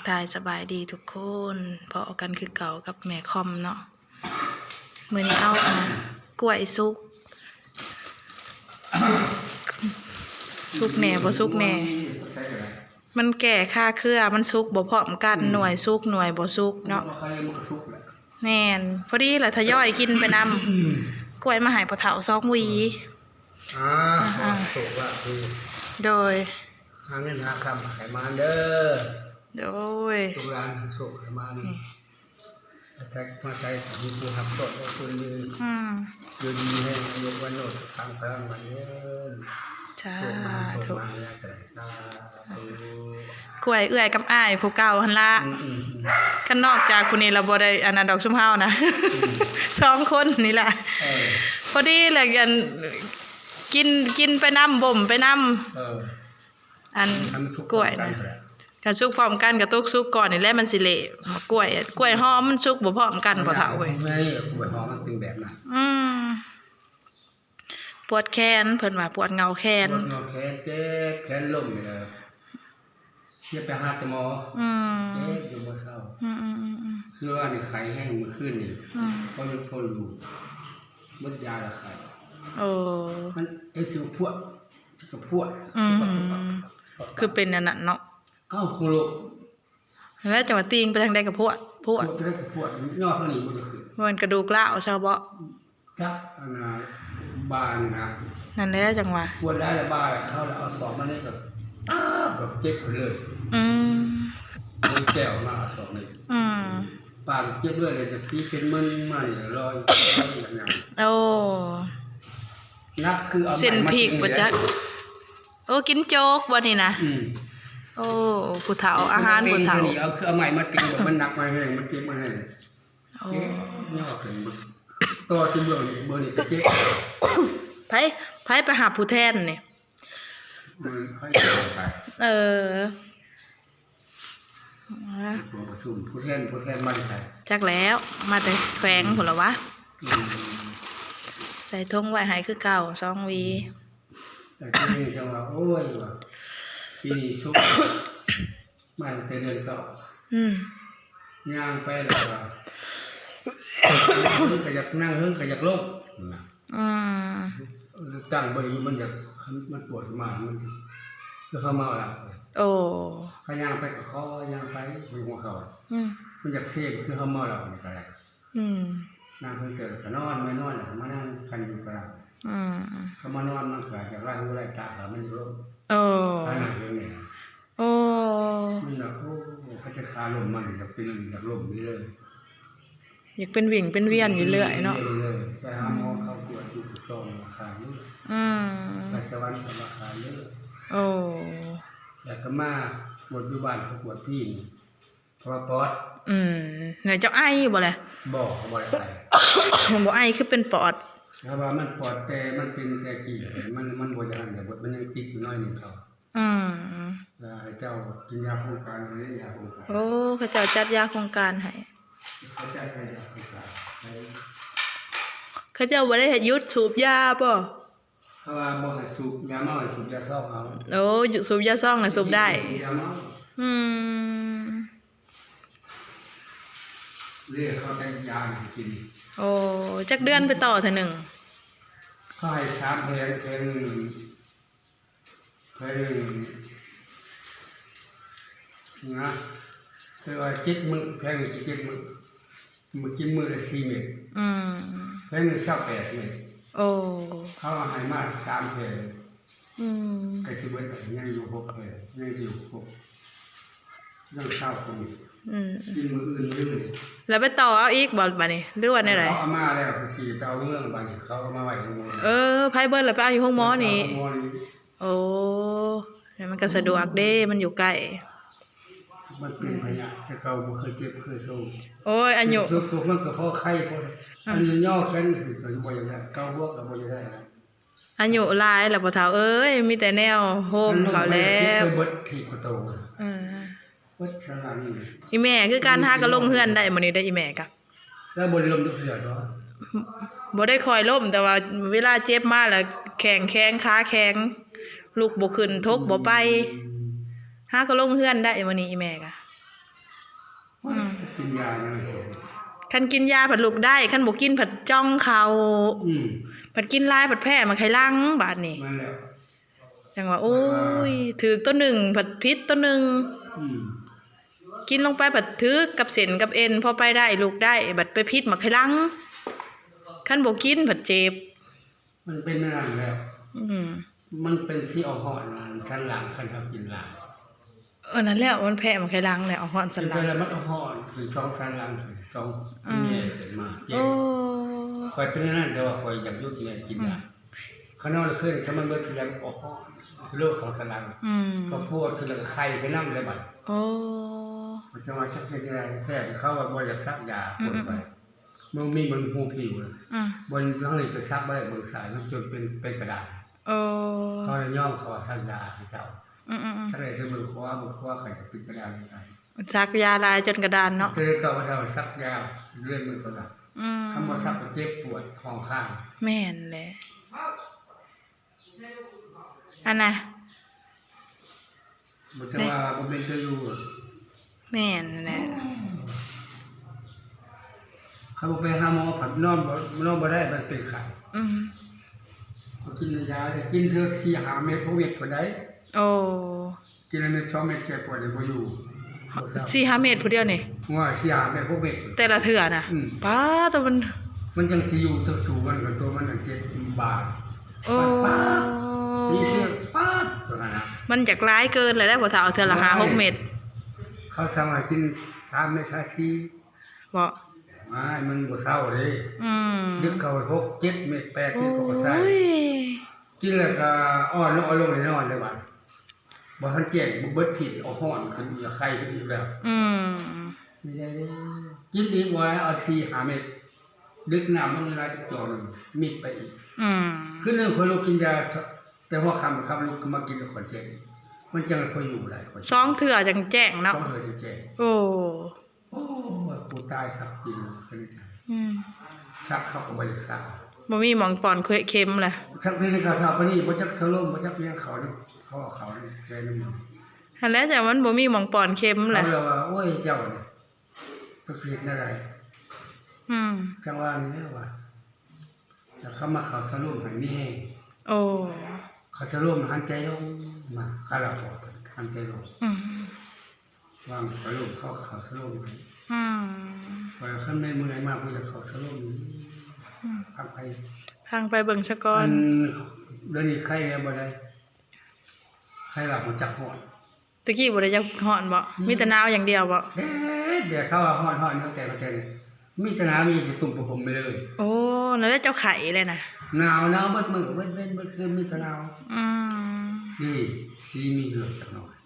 ທາຍສະບາຍດີທຸກຄົນ, ພໍ້ກັນຄືເກົ່າກັບແມ່ຄອມເນາະ. ມື້ນີ້ເອົາອັນ ກ້ວຍສຸກ ສຸກ ສຸກແດ່ບໍ່ສຸກແດ່. ມັນແກ່ຄາເຄືອ, ມັນສຸກບໍ່ພ້ອມກັນ, ອືມ ໜ່ວຍສຸກໜ່ວຍບໍ່ສຸກເນາະ. ມັນກໍສຸກແຫຼະ. ແມ່ນ, ພໍດີລະ ທະຍອຍກິນໄປນຳ. ອືມ ກ້ວຍມາໃຫ້ພໍ່ເຖົ້າສອງຫວີ. ອ່າ ອ່າ ຂໍໃຫ້ໂຊກລາບດີ. ໂດຍ. ຫາເງິນຫາຄຳໃຫ້ມາເດີ. ໂດຍ. ລູກຫຼານໃຫ້ໂຊກໃຫ້ມານ. ອືມ ມາໃຊ້ ມາໃຊ້ມີຜູ້ຮັບໂຊກໃຫ້ຄົນໜຶ່ງ. ອືມ ຢູ່ດີມີແຮງ ອາຍຸວັນໂນ ສຸຂັງ ພະລັງ ໝັ້ນຍືນ. ສາທຸ. ໂຊກມາ ໂຊກມາໃຫ້ຫຼາຍກໍໄດ້. ສາທຸ. ກ້ວຍເອື້ອຍກັບອ້າຍຜູ້ເກົ່າຫັ້ນລະ. ອືມໆໆ. ຄັນນອກຈາກຜູ້ນີ້ລະບໍ່ໄດ້ອັນນັ້ນດອກ ຊຸມເຮົານະ. ອືມ ສອງຄົນນີ້ລະ. ເອີ ພໍດີລະ ອັນ ກິນ ກິນໄປນຳ ບົ່ມໄປນຳ. ເອີ ອັນ ໃຫ້ມັນສຸກ ກ້ວຍນະ ພ້ອມກັນ. ຄັນສຸກພ້ອມກັນກໍຕົກສຸກກ່ອນນີ້ແຫຼະ ມັນຊິເລະ. ໝາກກ້ວຍ ກ້ວຍຫອມມັນສຸກບໍ່ພ້ອມກັນ ພໍ່ເຖົ້າເອີຍ. ແມ່ນ ກ້ວຍຫອມມັນເປັນແບບນັ້ນ. ອືມ ປວດແຂນ ເພິ່ນວ່າປວດເຫງົາແຂນ. ປວດເຫງົາແຂນ ເຈັບແຂນລົ້ມນີ້ລະ ຊິໄປຫາແຕ່ໝໍ. ອືມ ເຈັບຢູ່ບໍ່ເຊົາ. ອືມໆໆໆ. ຄືວ່ານີ້ໄຂ້ແຮງມື້ຄືນນີ້. ອືມ ພໍຢູ່ ພໍຢູ່ ໝົດຢາລະໄຂ້. ໂອ້ ມັນເຮັດຊິພວກ ຊິກະພວກ. ອືມ ຄືເປັນອັນນັ້ນເນາະ. ເອົ້າ ຄົງລົບ ຫັ້ນແຫຼະ ຈັ່ງວ່າຕີງໄປທາງໃດກະພວກ ພວກ ພວກ ຈັ່ງໃດກະພວກ. ຍໍເທົ່ານີ້ບໍ່ຈະຂຶ້ນ ແມ່ນກະດູກລ້າວຊະບໍ? ຈັກ ອັນນ່າ ບ່ານີ້ນະ. ນັ້ນແຫຼະ ຈັ່ງວ່າ ປວດຫຼາຍລະບ່າລະ ເຂົາລະເອົາສອກມານີ້ກະຕາບ ແບບເຈັບເລີຍ. ອືມ ເອົາແກ້ວມາເອົາສອກນີ້. ອືມ ປາກເຈັບເລີຍ ລະຈະສີເປັນເໝິນມານີ້ ລອຍ ໂອ້ ໜັກຄືເອົາ ເສັ້ນພິກບໍ່ຈັກ. ໂອ້ ກິນໂຈກບໍ່ນີ້ນະ? ອືມ ໂອ້ ຜູ້ເຖົ້າ ອາຫານຜູ້ເຖົ້າ. ເອົາ ຄືເອົາໄມ້ມາຕີ ມັນໜັກ ມັນແຮງ ມັນເຈັບ ມັນແຮງ. ໂອ້ ເຈັບ ຍໍຂຶ້ນ ຕໍ່ຊິເບິ່ງ ເບິ່ງນີ້ກະເຈັບ. ໃຜ ໃຜໄປຫາຜູ້ແທນນີ້? ມັນໃຜໄປ? ເອີ ຜູ້ປະຊຸມ ຜູ້ແທນ ຜູ້ແທນມາແຕ່ໃສ? ຈັກແລ້ວ ມາແຕ່ແຂວງພຸ້ນລະຫວາ. ອືມ ໃສ່ຖົງໄວ້ໃຫ້ຄືເກົ່າສອງຫວີ. ແຕ່ທີນີ້ຈັ່ງວ່າ ໂອ້ຍ ວ່າ ປີນີ້ສຸກ ມາຕັ້ງແຕ່ເດືອນເກົ້າ. ອືມ ຍ່າງໄປແລ້ວກະ ເຫິງກະຢາກນັ່ງ ເຫິງກະຢາກລົງນະ. ອືມ ຕັ້ງບໍ່ຢູ່ ມັນຢາກ ມັນປວດຂຶ້ນມາ ມັນຄືເຮົາເມົາເຫຼົ້າ. ໂອ້ ຂ້າຍ່າງໄປກະຂໍຍ່າງໄປ ຢູ່ຫົວເຂົາ. ອືມ ມັນຢາກເຊ ຄືເຮົາເມົາເຫຼົ້ານີ້ກະໄດ້. ອືມ ນັ່ງເທິງເຕີນກະນອນ ແມ່ນນອນລະມານັ່ງ ຄັນຢູ່ກະໄດ້. ອືມ ຄັນມານອນມັນກະຢາກໄລ່ຫູໄລ່ຕາ ມັນຢາກລົງ. ໂອ້ ຖ້ານັ່ງເທິງນີ້. ໂອ້ ມັນແບບ ໂອ້ ຄັນຈະຄາລົມມັນກະຈະເປັນ ຢາກລົມນີ້ເລີຍ. ຢາກເປັນວິ່ງເປັນວຽນຢູ່ເລື້ອຍເນາະ. ເປັນວິ່ງເປັນວຽນຢູ່ເລື້ອຍ. ໄປຫາໝໍເຂົາກວດຢູ່ສອງລາຄານີ້. ອືມ ໄປສະຫວັນສອງລາຄາເດີ້. ໂອ້ ແລ້ວກະມາກວດຢູ່ບ້ານ ເຂົາກວດຟຣີນີ້ ເພາະວ່າປອດ. ອືມ ແລ້ວເຈົ້າໄອບໍ່ລະ? ບໍ່ ບໍ່ໄດ້ໄອ. ບໍ່ໄອຄືເປັນປອດ? ເພາະວ່າມັນປອດ ແຕ່ມັນເປັນແຕ່ກີ້ ມັນ ມັນບໍ່ຢ່າງນັ້ນ ແຕ່ມັນຍັງຕິດຢູ່ໜ້ອຍໜຶ່ງເຂົາ. ອືມ ລະໃຫ້ເຈົ້າກິນຢາໂຄງການ ເລີຍຢາໂຄງການ. ໂອ້ ເຂົາເຈົ້າຈັດຢາໂຄງການໃຫ້. ເຂົາຈັດໃຫ້ຢາໂຄງການໃຫ້. ເຂົາເຈົ້າບໍ່ໄດ້ໃຫ້ຢຸດສູບຢາບໍ? ເຂົາວ່າບໍ່ໃຫ້ສູບຢາເມົາ ໃຫ້ສູບຢາຊອງເອົາ. ໂອ້ ສູບຢາຊອງນະສູບໄດ້. ສູບຢາເມົາ. ອືມ ເລີຍເຂົາແຕ່ງຢາໃຫ້ກິນ. ໂອ້ ຈັກເດືອນໄປຕໍ່ເທື່ອໜຶ່ງ? ເຂົາໃຫ້ສາມແຜງ ແຜງໜຶ່ງ ແຜງໜຶ່ງນະ ຄືວ່າເຈັດມື້ ແຜງໜຶ່ງຊິເຈັດມື້ ມື້ ກິນມື້ລະສີ່ເມັດ. ອືມ ແຜງໜຶ່ງຊາວແປດເມັດ. ໂອ້ ເຂົາໃຫ້ມາສາມແຜງ. ອືມ ໃກ້ຊິເບິດແລ້ວ ຍັງຢູ່ຫົກແຜງ ຍັງຢູ່ຫົກ ຍັງຊາວກວ່າເມັດ. ອືມ ກິນມື້ອື່ນມື້. ແລ້ວໄປຕໍ່ເອົາອີກບໍ່ບາດນີ້ ຫຼືວ່າແນວໃດ? ເຂົາເອົາມາແລ້ວ ກີ້ໄປເອົາເມືອງ ບາດນີ້ເຂົາເອົາມາໄວ້ໂຮງໝໍ. ເອີ ໃຜເບິດລະໄປເອົາຢູ່ໂຮງໝໍນີ້. ໂຮງໝໍນີ້. ໂອ້ ມັນກະສະດວກເດ້ ມັນຢູ່ໃກ້. ມັນເປັນພະຍາດ ແຕ່ເກົ່າບໍ່ເຄີຍເຈັບເຄີຍໂຊ. ໂອ້ຍ ອາຍຸ ສຸກ ມັນກະພໍໄຄ ພໍ ອືມ ອັນນີ້ຍໍແຂນຊິກະບໍ່ຢາກໄດ້ ເກົາຫົວກະບໍ່ຢາກໄດ້. ອາຍຸຫຼາຍແລ້ວພໍ່ເຖົ້າເອີຍ ມີແຕ່ແນວໂຮມເຂົາແລ້ວ. ເຈັບໄປເບິດທີ່ກະໂຕ. ເອີ ເບິດສະລະນີ້. ອີແມ່ຄືກັນ ຫາກະລົງເຮືອນໄດ້ມື້ນີ້ເດ້ ອີແມ່ກະ. ລາວບໍ່ໄດ້ລົ້ມຈັກເທື່ອເນາະ. ບໍ່ໄດ້ຄ່ອຍລົ້ມ ແຕ່ວ່າເວລາເຈັບມາລະແຂ້ງແຂງ ຂາແຂງ ລຸກບໍ່ຂຶ້ນ ທົກບໍ່ໄປ. ອືມ ຫາກະລົງເຮືອນໄດ້ມື້ນີ້ ອີແມ່ກະ. ອືມ ກິນຢາຫຍັງ ຄັນກິນຢາພັດລຸກໄດ້ ຄັນບໍ່ກິນພັດຈ່ອງເຂົ້າ ອືມ ພັດກິນຫຼາຍພັດແພ້ໝາກໄຂ່ຫຼັງບາດນີ້ ນັ້ນແຫຼະ ຈັ່ງວ່າ ໂອ້ຍ ຖືກໂຕໜຶ່ງ ພັດຜິດໂຕໜຶ່ງ ອືມ ກິນລົງໄປພັດຖືກກັບເສັ້ນກັບເອັນ ພໍໄປໄດ້ລຸກໄດ້ ບັດໄປຜິດໝາກໄຂ່ຫຼັງ ຄັນບໍ່ກິນພັດເຈັບ ມັນເປັນແນວນັ້ນແຫຼະ ອືມ ມັນເປັນທີ່ອອກຮ້ອນສັນຫຼັງ ຄັນເຮົາກິນຫຼາຍ ເອີ ນັ້ນແຫຼະ ມັນແພ້ໝາກໄຂ່ຫຼັງແຫຼະ ອອກຮ້ອນສັນຫຼັງ ເປັນໄປແລ້ວມັນອອກຮ້ອນຂຶ້ນສອງສັນຫຼັງ ຂຶ້ນສອງ ອືມ ແຍ່ຂຶ້ນມາ ເຈັບ ໂອ້ ຂ້ອຍເປັນແນວນັ້ນ ແຕ່ວ່າຂ້ອຍຢາກຢຸດແນ່ກິນຢາ ອືມ ຄັນນອນຄືນ ຄັນມັນເບິດຢາມັນອອກຮ້ອນ ຄືໂລກສອງສັນຫຼັງ ອືມ ກໍປວດຂຶ້ນ ແລ້ວກໍໄຂ້ຂຶ້ນນຳແຫຼະບັດ ໂອ້ ມັນຈັ່ງວ່າຈັກເຮັດແນວໃດ ແພດເຂົາວ່າບໍ່ຢາກສັກຢາ ອືມ ປວດໄປ ອືມ ມັນມີ ມັນຮູ້ຜິວນະ ອືມ ເບິ່ງທາງນີ້ກໍສັກບໍ່ໄດ້ ເບິ່ງຊ້າຍມັນຈົນເປັນ ເປັນກະດານ ໂອ້ ເຂົາລະຍອມ ເຂົາວ່າສັກຢາໃຫ້ເຈົ້າ ອືມໆໆ ສັກໄດ້ແຕ່ເບິ່ງຂວາ ເບິ່ງຂວາກໍຈະເປັນກະດານຄືກັນ ສັກຢາຫຼາຍຈົນກະດານເນາະ ແຕ່ເກົ່າເຂົາເຈົ້າສັກຢາເລື່ອຍມືເຂົານະ ອືມ ຄັນບໍ່ສັກກໍເຈັບປວດຫ້ອງຂ້າງ ແມ່ນແຫຼະ ອັນນະ ບໍ່ ແຕ່ວ່າບໍ່ແມ່ນແຕ່ຢູ່ ແມ່ນແຫຼະ ຄັນບໍ່ໄປຫາໝໍ ພັດນອນບໍ່ ນອນບໍ່ໄດ້ ມັນເປັນໄຂ້ ອືມ ກໍກິນຢາໄດ້ ກິນເທື່ອສີ່ຫ້າເມັດ ຫົກເມັດພຸ້ນໃດ ໂອ້ ກິນລະເມັດສອງເມັດ ແກ້ປວດນີ້ບໍ່ຢູ່ ບໍ່ເຊົາ ສີ່ຫ້າເມັດຜູ້ດຽວນີ້ ໂອ້ຍ ສີ່ຫ້າເມັດ ຫົກເມັດ ແຕ່ລະເທື່ອນະ ອືມ ປ້າດ ໂຕມັນ ມັນຈັ່ງຊິຢູ່ ຈັ່ງສູ້ ມັນກໍໂຕມັນຈັ່ງເຈັບບາດ ໂອ້ ປັບ ມີເຊື້ອປັບ ໂຕນັ້ນນະ ມັນຢາກຫຼາຍເກີນແລ້ວ ພໍ່ເຖົ້າ ເທື່ອລະຫ້າຫົກເມັດ ເຂົາສັ່ງໃຫ້ກິນສາມເມັດ ຫ້າສີ່ ບໍ່ ອ້າຍ ມັນບໍ່ເຊົາເດ້ ອືມ ດຶກເຂົ້າຫົກເຈັດເມັດ ແປດເມັດ ໂອ້ຍ ເຂົາກໍໃສ່ ກິນແລ້ວກໍອ່ອນລົງ ອ່ອນລົງ ແນ່ນອນເດ້ບັດ ບໍ່ທັນແຈ້ງ ບໍ່ເບິດພິດ ເອົາຮ້ອນຂຶ້ນອີກ ໄຂ້ຂຶ້ນອີກແລ້ວ ອືມ ນີ້ໄດ້ເດ້ ກິນອີກບໍ່ໄດ້ ເອົາສີ່ຫ້າເມັດ ດຶກນ້ຳລົງຫຼາຍໆ ຈັກຈອກໜຶ່ງ ມິດໄປອີກ ອືມ ຄືໜຶ່ງ ຂ້ອຍລຸກກິນຢາ ແຕ່ຫົວຄ່ຳ ຄ່ຳລຸກມາກິນ ຂ້ອຍແຈ້ງ ມັນຈັ່ງຄ່ອຍຢູ່ໄດ້ ສອງເທື່ອຈັ່ງແຈ້ງເນາະ ສອງເທື່ອຈັ່ງແຈ້ງ ໂອ້ ໂອ້ຍ ກູຕາຍຄັກ ກິນແລ້ວ ຄືຈັ່ງ ອືມ ສັກເຂົາກໍບໍ່ຢາກສັກ ບໍ່ມີໝ່ອງປ່ອນເຂັມລະ ສັກເທື່ອນີ້ກໍເຊົາປານນີ້ ບໍ່ຈັກສະໂລມ ບໍ່ຈັກຫຍັງ ເຂົານີ້ ເຂົາເອົາເຂົານີ້ແຊ່ນ້ຳມັນ ຫັ້ນແຫຼະ ຈັ່ງມັນບໍ່ມີໝ່ອງປ່ອນເຂັມລະ ເຂົາລະວ່າ ໂອ້ຍ ເຈົ້ານີ້ ຈັກຊິເຮັດແນວໃດ ອືມ ຈັ່ງວ່ານີ້ແຫຼະວ່າ ແລ້ວເຂົາມາເຂົ້າສະໂລມໃຫ້ມີແຮງ ໂອ້ ເຂົ້າສະໂລມ ຫັນໃຈລົງມາ ຄາລາວອອກ ຫັນໃຈລົງ ອືມ ວາງສະໂລມ ເຂົາເຂົ້າສະໂລມໃຫ້ ອືມ ຂ້ອຍຄັນແມ່ນມື້ໃດມາ ຂ້ອຍຢາກເຂົ້າສະໂລມ ອືມ ພັກໄປ ພັກໄປເບິ່ງສາກ່ອນ ອັນ ດຽວນີ້ໄຄແລ້ວບໍ່ໄດ້ ໄຄວ່າບໍ່ຈັກຮ້ອນ ແຕ່ກີ້ບໍ່ໄດ້ຈັກຮ້ອນບໍ? ອືມ ມີແຕ່ໜາວຢ່າງດຽວບໍ? ແດດ ແດດ ເຂົາວ່າຮ້ອນ ຮ້ອນ ຕັ້ງແຕ່ ຕັ້ງແຕ່ ມີແຕ່ໜາວ ມີແຕ່ຕຸ້ມຜ້າຫົ່ມໄປເລີຍ. ໂອ້ ນັ້ນແຫຼະເຈົ້າໄຂ້ແຫຼະນະ. ໜາວ ໜາວເບິດມື້ ເບິດເວັນ ເບິດຄືນ ມີແຕ່ໜາວ. ອືມ ນີ້ ສີມີເຫືອກຈັກໜ້ອຍ.